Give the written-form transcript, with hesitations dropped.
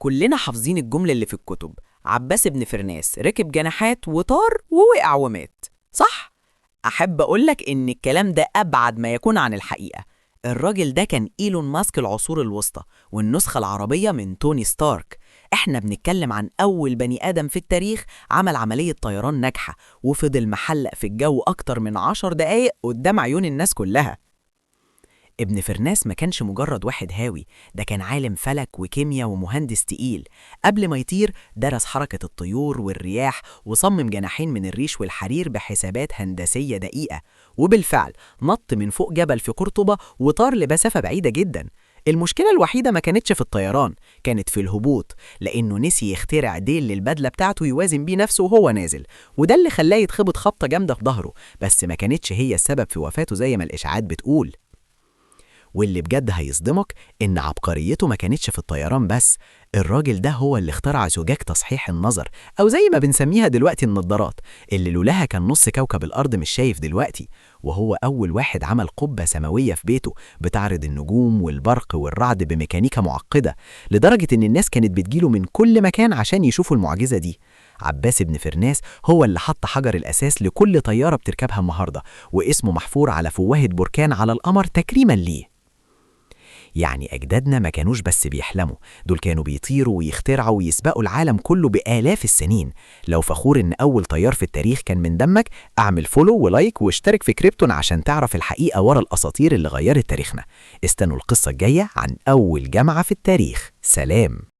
كلنا حافظين الجملة اللي في الكتب، عباس بن فرناس ركب جناحات وطار ووقع ومات، صح؟ أحب أقولك إن الكلام ده أبعد ما يكون عن الحقيقة. الراجل ده كان إيلون ماسك العصور الوسطى والنسخة العربية من توني ستارك. إحنا بنتكلم عن أول بني آدم في التاريخ عمل عملية طيران ناجحة وفضل محلق في الجو أكتر من 10 دقايق قدام عيون الناس كلها. ابن فرناس ما كانش مجرد واحد هاوي، ده كان عالم فلك وكيمياء ومهندس تقيل. قبل ما يطير درس حركة الطيور والرياح وصمم جناحين من الريش والحرير بحسابات هندسية دقيقة، وبالفعل نط من فوق جبل في قرطبة وطار لمسافة بعيدة جدا. المشكلة الوحيدة ما كانتش في الطيران، كانت في الهبوط، لأنه نسي يخترع ديل للبدلة بتاعته يوازن بيه نفسه وهو نازل، وده اللي خلاه يتخبط خبطة جامدة في ظهره، بس ما كانتش هي السبب في وفاته زي ما الإشاعات بتقول. واللي بجد هيصدمك إن عبقريته ما كانتش في الطيران بس، الراجل ده هو اللي اخترع زجاج تصحيح النظر، أو زي ما بنسميها دلوقتي النظارات، اللي لولاها كان نص كوكب الأرض مش شايف دلوقتي. وهو أول واحد عمل قبة سماوية في بيته بتعرض النجوم والبرق والرعد بميكانيكا معقدة، لدرجة إن الناس كانت بتجيله من كل مكان عشان يشوفوا المعجزة دي. عباس بن فرناس هو اللي حط حجر الأساس لكل طيارة بتركبها النهاردة، واسمه محفور على فوهة بركان على القمر تكريما ليه. يعني أجدادنا ما كانوش بس بيحلموا، دول كانوا بيطيروا ويخترعوا ويسبقوا العالم كله بآلاف السنين. لو فخور إن أول طيار في التاريخ كان من دمك، أعمل follow و like واشترك في كريبتون عشان تعرف الحقيقة ورا الأساطير اللي غيرت تاريخنا. استنوا القصة الجاية عن أول جامعة في التاريخ. سلام.